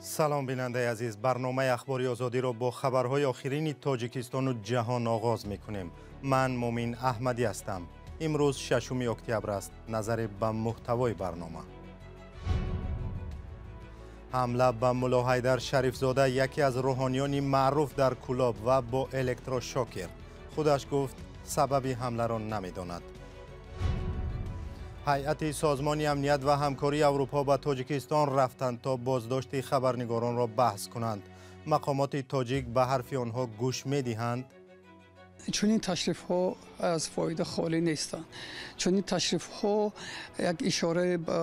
Салом, бинандаи азиз. Барномаи Ахбори Озодиро бо хабарҳои охирини Тоҷикистону ҷаҳон оғоз мекунем. Ман Мумин Аҳмадӣ ҳастам. Имрӯз 6 октябр аст. Назаре ба муҳтавои барнома. Ҳамла ба Муллоҳайдар Шарифзода, яке аз рӯҳониёни маъруф дар Кӯлоб, ва бо электрошокер. Худаш гуфт, сабаби ҳамларо намедонад. Ҳайати Созмони амният ва ҳамкории Аврупо ба Тоҷикистон рафтанд, то боздошти хабарнигоронро баҳс кунанд. Мақомоти тоҷик ба ҳарфи онҳо гӯш медиҳанд? Чунин ташрифҳо аз фоида холӣ нестанд. Чунин ташрифҳо як ишораи ба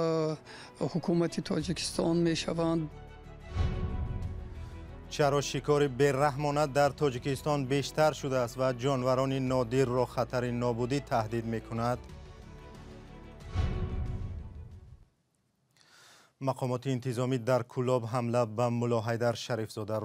ҳукумати Тоҷикистон мешаванд. Чаро шикори бераҳмона дар Тоҷикистон бештар шудааст ва ҷонварони нодирро хатари нобудӣ таҳдид мекунад? Мақомоти интизомӣ дар Кӯлоб ҳамла ба Муллоҳайдар Шарифзода,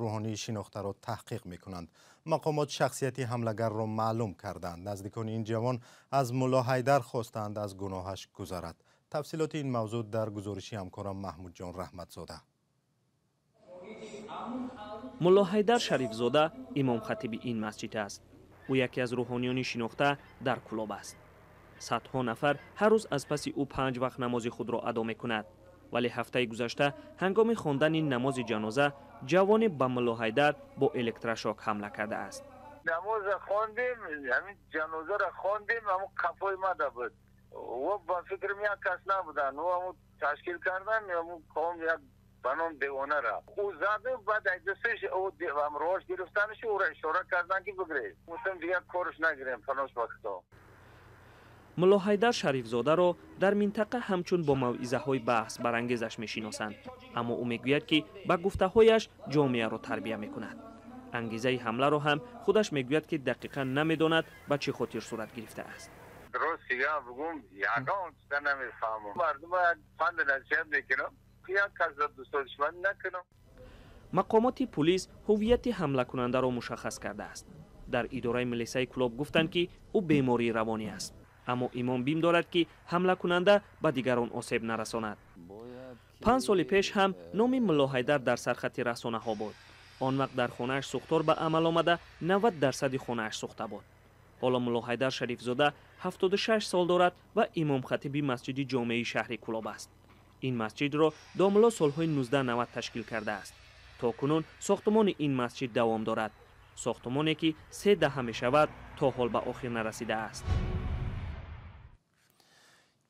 рӯҳонии шинохтаро таҳқиқ мекунанд. Мақомот шахсияти ҳамлагарро маълум карданд. Наздикони ин ҷавон аз Муллоҳайдар хостанд, аз гуноҳаш гузарад. Тафсилоти ин мавзӯъ дар гузориши ҳамкорам Маҳмудҷон Раҳматзода. Муллоҳайдар Шарифзода имомхатиби ин масҷид аст. Ӯ яке аз рӯҳониёни шинохта дар Кӯлоб аст. Садҳо нафар ҳар рӯз аз паси ӯ 5 вақт намози худро адо мекунад. Вале ҳафтаи гузашта ҳангоми хондани намози ҷаноза ҷавоне ба Муллоҳайдар бо электрошок ҳамла кардааст. Намоза хондем, ҳамин ҷанозаро хондем, ҳамун қафои мада буд. Ӯ ба фикрам як кас набуданд. Ӯ ҳамун ташкил кардан, ҳамун қавм як ба ном девонара. Ӯ заду, баъд аз дасташ ӯ ҳамроҳаш гирифтанаш, ӯро ишора кардан, ки бигиред. Гуфтам, дигар корш нагирем, панош ба Худо. Муллоҳайдар Шарифзодаро дар минтақа ҳамчун бо мавъизаҳои баҳсбарангезаш мешиносанд, аммо ӯ мегӯяд, ки ба гуфтаҳояш ҷомеаро тарбия мекунад. Ангезаи ҳамларо ҳам худаш мегӯяд, ки дақиқан намедонад, ба чӣ хотир сурат гирифтааст. Рост дигар бигӯм, ягон чиза намефаҳмам. Мардума як панду насиҳат мекунам, як касро дӯстдошман накунам. Мақомоти пулис ҳуввияти ҳамлакунандаро мушаххас кардааст. Дар идораи милисаи Кӯлоб гуфтанд, ки ӯ бемории равонӣ аст, аммо имом бим дорад, ки ҳамлакунанда ба дигарон осеб нарасонад. 5 соли пеш ҳам номи Муллоҳайдар дар сархати расонаҳо буд. Он вақт дар хонааш сӯхтор ба амал омада, 90% хонааш сӯхта буд. Ҳоло Муллоҳайдар Шарифзода 76 сол дорад ва имомхатиби масҷиди ҷомеи шаҳри Кӯлоб аст. Ин масҷидро домулло солҳои 1990 ташкил кардааст. То кунун сохтумони ин масҷид давом дорад. Сохтумоне, ки 3 даҳа мешавад, то ҳол ба охир нарасидааст.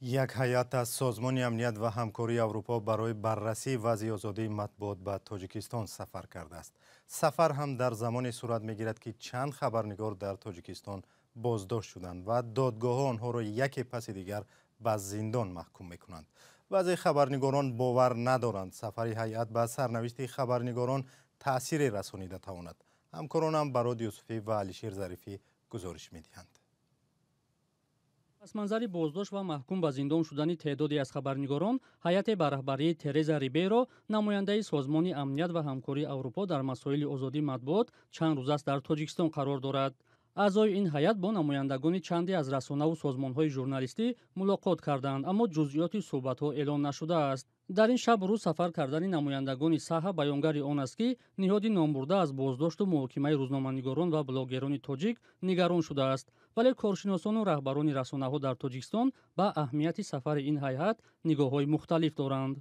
Як ҳайат аз Созмони амният ва ҳамкории Аврупо барои баррасии вазъи озодии матбуот ба Тоҷикистон сафар кардааст. Сафар ҳам дар замоне сурат мегирад, ки чанд хабарнигор дар Тоҷикистон боздошт шуданд ва додгоҳҳо онҳоро яке паси дигар ба зиндон маҳкум мекунанд. Баъзе хабарнигорон бовар надоранд, сафари ҳайат ба сарнавишти хабарнигорон таъсире расонида тавонад. Ҳамкоронам Барод Юсуфӣ ва Алишер Зарифӣ гузориш медиҳанд. Пасманзари боздошт ва маҳкум ба зиндон шудани теъдоде аз хабарнигорон, ҳайате ба раҳбарии Тереза Рибейро, намояндаи Созмони амният ва ҳамкории Аврупо дар масоили озодии матбуот, чанд рӯз аст дар Тоҷикистон қарор дорад. Аъзои ин ҳайат бо намояндагони чанде аз расонаву созмонҳои журналистӣ мулоқот карданд, аммо ҷузъиёти суҳбатҳо эълон нашудааст. Дар ин шаб рӯз сафар кардани намояндагони саҳа баёнгари он аст, ки ниҳоди номбурда аз боздошту муҳокимаи рӯзноманигорон ва блогерони тоҷик нигарон шудааст. Вале коршиносону раҳбарони расонаҳо дар Тоҷикистон ба аҳамияти сафари ин ҳайат нигоҳҳои мухталиф доранд.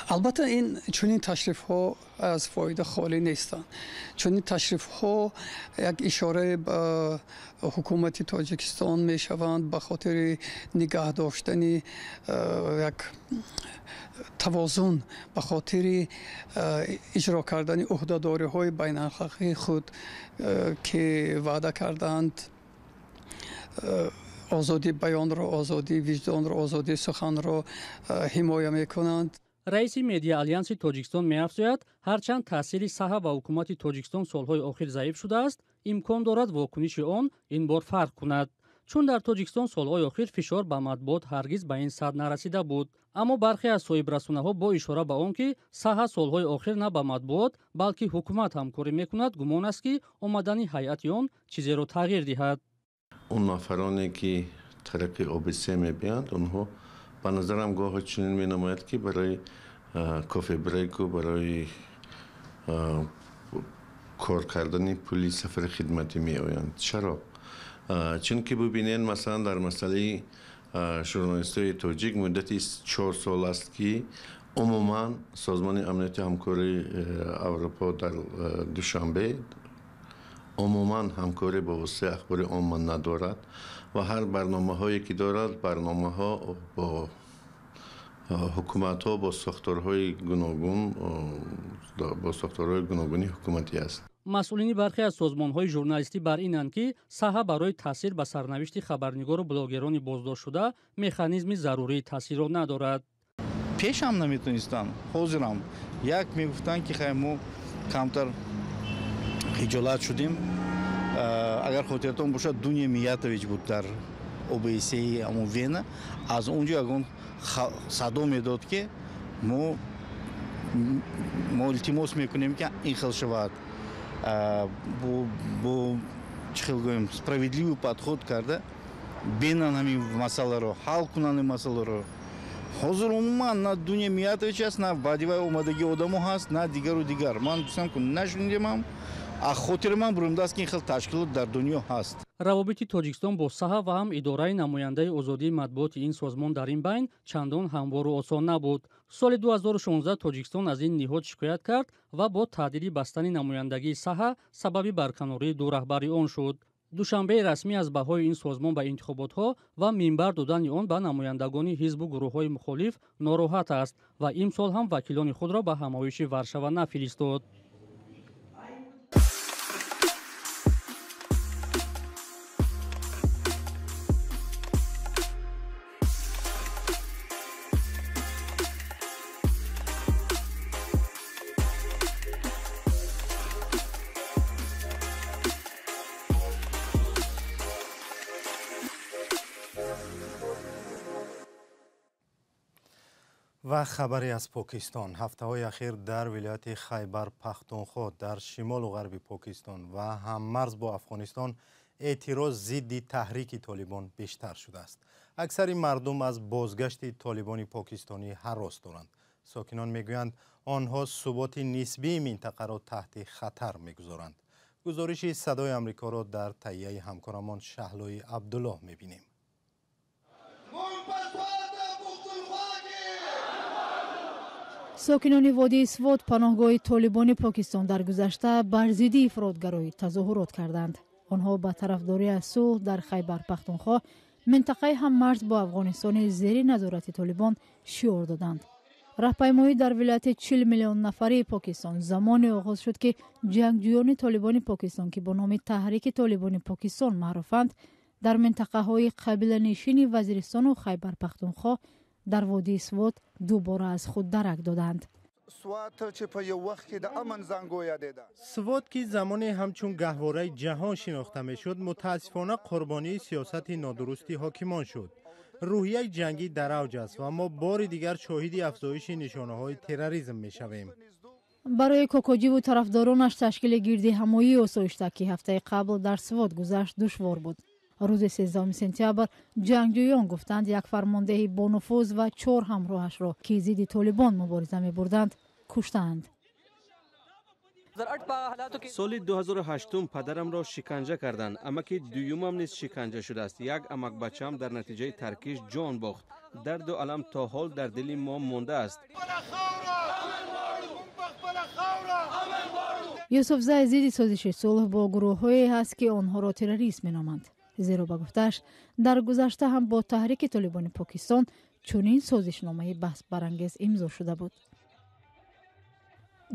Албатта, ин чунин ташрифҳо аз фоида холӣ нестанд. Чунин ташрифҳо як ишораи ба ҳукумати Тоҷикистон мешаванд ба хотири нигаҳ доштани як тавозун, ба хотири иҷро кардани ӯҳдадориҳои байналхалқии худ, ки ваъда кардаанд озодии баёнро, озодии виҷдонро, озодии суханро ҳимоя мекунанд. Раиси Медиа Алянси Тоҷикистон меафзояд, ҳарчанд таъсири саҳа ба ҳукумати Тоҷикистон солҳои охир заиф шудааст, имкон дорад вокуниши он ин бор фарқ кунад. Чун дар Тоҷикистон солҳои охир фишор ба матбуот ҳаргиз ба ин сатҳ нарасида буд. Аммо бархе аз соҳибрасонаҳо бо ишора ба он, ки саҳа солҳои охир на ба матбуот, балки ҳукумат ҳамкорӣ мекунад, гумон аст, ки омадани ҳайати он чизеро тағйир диҳад. Он нафароне, ки тариқи ОБСЕ мебиёянд, онҳо ба назарам гоҳе чунин менамояд, ки барои кофе-брейку барои кор кардани пули сафари хидматӣ меоянд. Чаро? Чунки бубинед, масалан, дар масъалаи журналистои тоҷик муддати 4 сол аст, ки умуман Созмони амнияти ҳамкории Аврупо дар Душанбе умуман ҳамкорӣ бо воситаи ахбори омма надорад ва ҳар барномаҳое ки дорад, барномаҳо бо ҳукуматҳо, бо сохторҳои гуногун, бо сохторҳои гуногуни ҳукуматӣ аст. Масъулини бархе аз созмонҳои журналистӣ бар инанд, ки саҳа барои таъсир ба сарнавишти хабарнигору блогерони боздоштшуда механизми зарурии таъсирро надорад. Пешам наметонистанд, ҳозирам як мегуфтанд, ки хай, мо камтар хиҷолат шудем. Агар хотиртон бошад, Дуня Миятович буд дар ОБСЕи ҳамон Вена, аз он ҷо ягон садо медод, ки мо илтимос мекунем, ки ин хел шавад, бо чӣ хел гӯем, справедливый подход карда бинан, ҳамин масъаларо ҳал кунанд, ин масъаларо. Ҳозир умуман на Дуня Миятович аст, на баъди вай омадагии одамо ҳаст, на дигару дигар. Ман гуфтам, ки нашунидемам, а хотири ман буримдааст, ки ин хел ташкилот дар дунё ҳаст. Равобити Тоҷикистон бо саҳа ва ҳам идораи намояндаи озодии матбуоти ин созмон дар ин байн чандон ҳамвору осон набуд. Соли 2016 Тоҷикистон аз ин ниҳод шикоят кард ва бо таҳдиди бастани намояндагии саҳа сабаби барканории ду раҳбари он шуд. Душанбеи расмӣ аз баҳои ин созмон ба интихоботҳо ва минбар додани он ба намояндагони ҳизбу гурӯҳҳои мухолиф нороҳат аст ва имсол ҳам вакилони худро ба ҳамоиши Варшава нафиристод. Ва хабаре аз Покистон. Ҳафтаҳои ахир дар вилояти Хайбар Пахтунхо дар шимолу ғарби Покистон ва ҳаммарз бо Афғонистон эътироз зидди таҳрики Толибон бештар шудааст. Аксари мардум аз бозгашти толибони покистонӣ ҳарос доранд. Сокинон мегӯянд, онҳо суботи нисбии минтақаро таҳти хатар мегузоранд. Гузориши Садои Амрикоро дар таҳияи ҳамкорамон Шаҳлои Абдуллоҳ мебинем. Сокинони водии Свот, паноҳгоҳи толибони Покистон дар гузашта, бар зидди ифротгароӣ тазоҳурот карданд. Онҳо ба тарафдорӣ аз сулҳ дар Хайбар Пахтунхо, минтақаи ҳаммарз бо Афғонистони зери назорати толибон, шиор доданд. Раҳпаймоӣ дар вилояти 40 миллион нафарии Покистон замоне оғоз шуд, ки ҷангҷӯёни толибони Покистон, ки бо номи Таҳрики Толибони Покистон маъруфанд, дар минтақаҳои қабиланишини Вазиристону Хайбар Пахтунхо дар водии Свот дубора аз худ дарак доданд. Свот, ки замоне ҳамчун гаҳвораи ҷаҳон шинохта мешуд, мутаассифона қурбонии сиёсати нодурусти ҳокимон шуд. Рӯҳияи ҷангӣ дар авҷ аст ва мо бори дигар шоҳиди афзоиши нишонаҳои терроризм мешавем. Барои Кокоҷиву тарафдоронаш ташкили гирдиҳамоии осоишта, ки ҳафтаи қабл дар Свот гузашт, душвор буд. Рӯзи 13 сентябр ҷангҷӯён гуфтанд, як фармондеҳи бонуфуз ва чор ҳамроҳашро, ки зидди толибон мубориза мебурданд, куштаанд. Соли 2008 падарамро шиканҷа карданд. Амаки дуюмам низ шиканҷа шудааст. Як амакбачаам дар натиҷаи таркиш ҷон бохт. Дарду алам то ҳол дар дили мо мондааст. Юсуфзай зидди созиши сулҳ бо гурӯҳҳое ҳаст, ки онҳоро террорист меноманд, зеро ба гуфтааш, дар гузашта ҳам бо Таҳрики Толибони Покистон чунин созишномаи баҳсбарангез имзо шуда буд.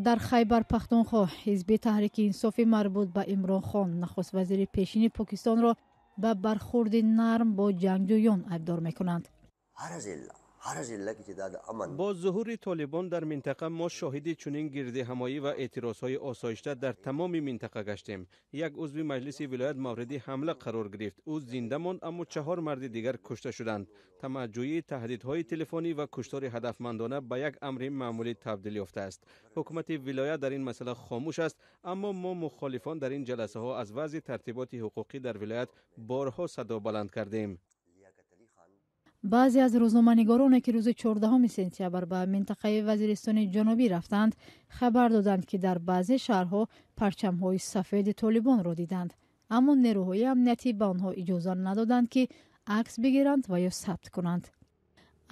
Дар Хайбар Пахтунхо ҳизби Таҳрики Инсофи марбут ба Имрон Хон нахуст вазири пешини Покистонро ба бархурди нарм бо ҷангҷӯён айбдор мекунанд. Бо зуҳури толибон дар минтақа мо шоҳиди чунин гирдиҳамоӣ ва эътирозҳои осоишта дар тамоми минтақа гаштем. Як узви маҷлиси вилоят мавриди ҳамла қарор гирифт. Ӯ зинда монд, аммо чаҳор марди дигар кушта шуданд. Тамаъҷӯии таҳдидҳои телефонӣ ва куштори ҳадафмандона ба як амри маъмулӣ табдил ёфтааст. Ҳукумати вилоят дар ин масъала хомӯш аст, аммо мо мухолифон дар ин ҷаласаҳо аз вазъи тартиботи ҳуқуқӣ дар вилоят борҳо садо баланд кардем. Баъзе аз рӯзноманигороне, ки рӯзи 14 сентябр ба минтақаи Вазиристони Ҷанубӣ рафтанд, хабар доданд, ки дар баъзе шаҳрҳо парчамҳои сафеди Толибонро диданд, аммо нерӯҳои амниятӣ ба онҳо иҷоза надоданд, ки акс бигиранд ва ё сабт кунанд.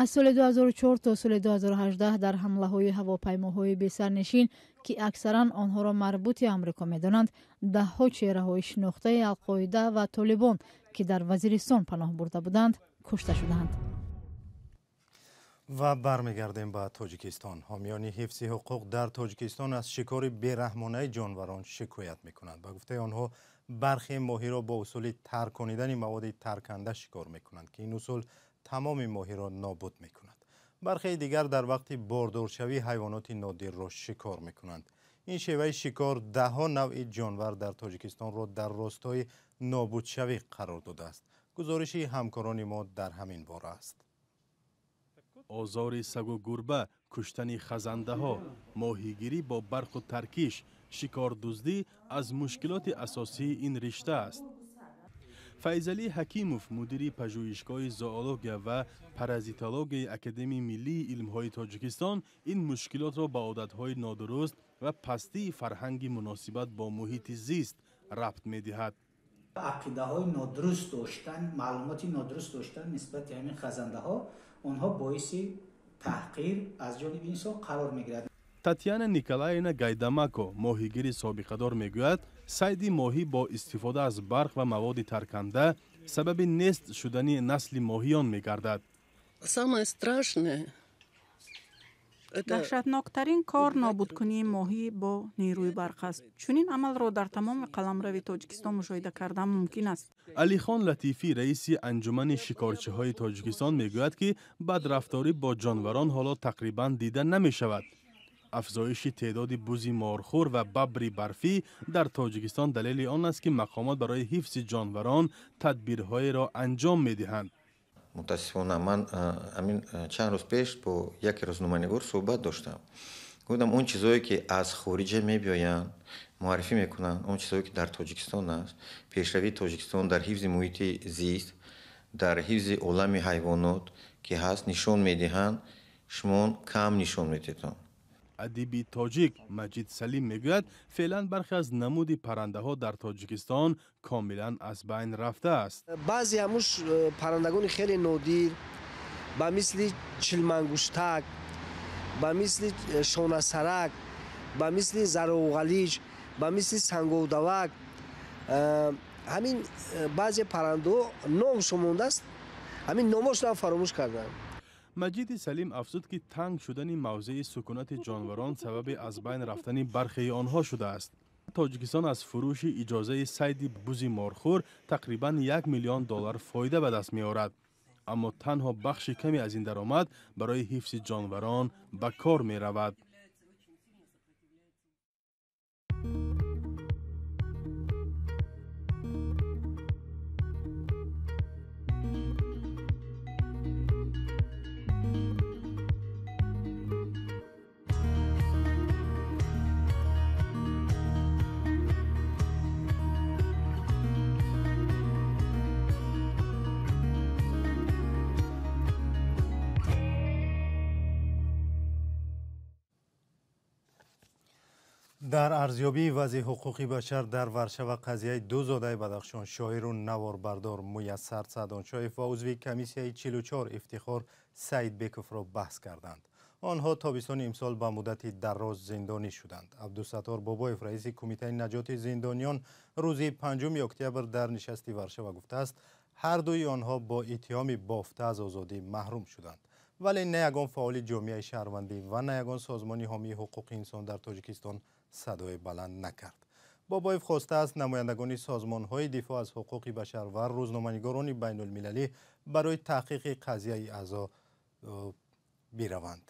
Аз соли 2004 то соли 2018 дар ҳамлаҳои ҳавопаймоҳои бесарнишин, ки аксаран онҳоро марбути Амрико медонанд, даҳҳо чеҳраҳои шинохтаи Алқоида ва Толибон, ки дар Вазиристон паноҳ бурда буданд, кушта шуданд. Ва бармегардем ба Тоҷикистон. Ҳомиёни ҳифзи ҳуқуқ дар Тоҷикистон аз шикори бераҳмонаи ҷонварон шикоят мекунанд. Ба гуфтаи онҳо, бархе моҳиро бо усули тарконидани маводи тарканда шикор мекунанд, ки ин усул тамоми моҳиро нобуд мекунад. Бархеи дигар дар вақти бордоршавӣ ҳайвоноти нодирро шикор мекунанд. Ин шеваи шикор даҳҳо навъи ҷонвар дар Тоҷикистонро дар ростои нобудшавӣ қарор додааст. Гузориши ҳамкорони мо дар ҳамин бора аст. Озори сагу гурба, куштани хазандаҳо, моҳигирӣ бо барқу таркиш, шикордуздӣ аз мушкилоти асосии ин ришта аст. Файзалӣ Ҳакимов, мудири пажӯҳишгоҳи зоология ва паразитологияи Академияи миллии илмҳои Тоҷикистон, ин мушкилотро ба одатҳои нодуруст ва пастии фарҳанги муносибат бо муҳити зист рабт медиҳад. Ақидаҳои нодуруст доштан, маълумоти нодуруст доштан нисбати ҳамин хазандаҳо, онҳо боиси таҳқир аз ҷониби инсон қарор мегирад. Татьяна Николаевна Гайдамако, моҳигири собиқадор, мегӯяд, сайди моҳӣ бо истифода аз барқ ва маводи тарканда сабаби нест шудани насли моҳиён мегардад. Самое страшное Даҳшатноктарин кор нобудкунии моҳӣ бо нерӯи барқ аст. Чунин амалро дар тамоми қаламрави Тоҷикистон мушоҳида кардан мумкин аст. Алихон Латифӣ, раиси анҷумани шикорчиҳои Тоҷикистон, мегӯяд, ки бадрафторӣ бо ҷонварон ҳоло тақрибан дида намешавад. Афзоиши теъдоди бузи морхӯр ва бабри барфӣ дар Тоҷикистон далели он аст, ки мақомот барои ҳифзи ҷонварон тадбирҳоеро анҷом медиҳанд. Мутаассифона, ман ҳамин чанд рӯз пеш бо яке рӯзноманигор суҳбат доштам. Гуфтам, он чизое ки аз хориҷа мебиёянд, муаррифӣ мекунанд, он чизое ки дар Тоҷикистон аст, пешравии Тоҷикистон дар ҳифзи муҳити зист, дар ҳифзи олами ҳайвонот ки ҳаст, нишон медиҳанд, шумо кам нишон медиҳед. Адиби тоҷик Маҷид Салим мегӯяд, феълан бархе аз намуди паррандаҳо дар Тоҷикистон комилан аз байн рафтааст. Баъзе ҳамуш паррандагони хеле нодир, ба мисли чилмангуштак, ба мисли шонасарак, ба мисли зароғалиҷ, ба мисли санговдавак, ҳамин баъзе паррандаҳо номшон мондааст, ҳамин номошонам фаромӯш карданд. Маҷиди Салим афзуд, ки танг шудани мавзеи сукунати ҷонварон сабаби аз байн рафтани бархеи онҳо шудааст. Тоҷикистон аз фурӯши иҷозаи сайди бузи морхӯр тақрибан 1 миллион доллар фоида ба даст меорад, аммо танҳо бахши каме аз ин даромад барои ҳифзи ҷонварон ба кор меравад. Дар арзёбии вазъи ҳуқуқи башар дар Варшава қазияи ду зодаи Бадахшон, шоиру наворбардор Муяссар Саъдоншоев ва узви комиссияи 44 Ифтихор Саидбековро баҳс карданд. Онҳо тобистони имсол ба муддати дароз зиндонӣ шуданд. Абдусаттор Бобоев, раиси кумитаи наҷоти зиндониён, рӯзи 5 октябр дар нишасти Варшава гуфтааст, ҳар дуи онҳо бо иттиҳоми бофта аз озодӣ маҳрум шуданд. Вале на ягон фаъоли ҷомеаи шаҳрвандӣ ва на ягон созмони ҳомии ҳуқуқи инсон дар Тоҷикистон садои баланд накард. Бобоев хостааст намояндагони созмонҳои дифоъ аз ҳуқуқи башар ва рӯзноманигорони байнулмилалӣ барои таҳқиқи қазияи аъзо бираванд.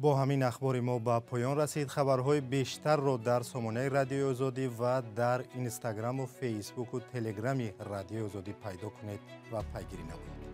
Бо ҳамин ахбори мо ба поён расид. Хабарҳои бештарро дар сомонаи Радиои Озодӣ ва дар Инстаграму Фейсбуку Телеграми Радиои Озодӣ пайдо кунед ва пайгирӣ намоед.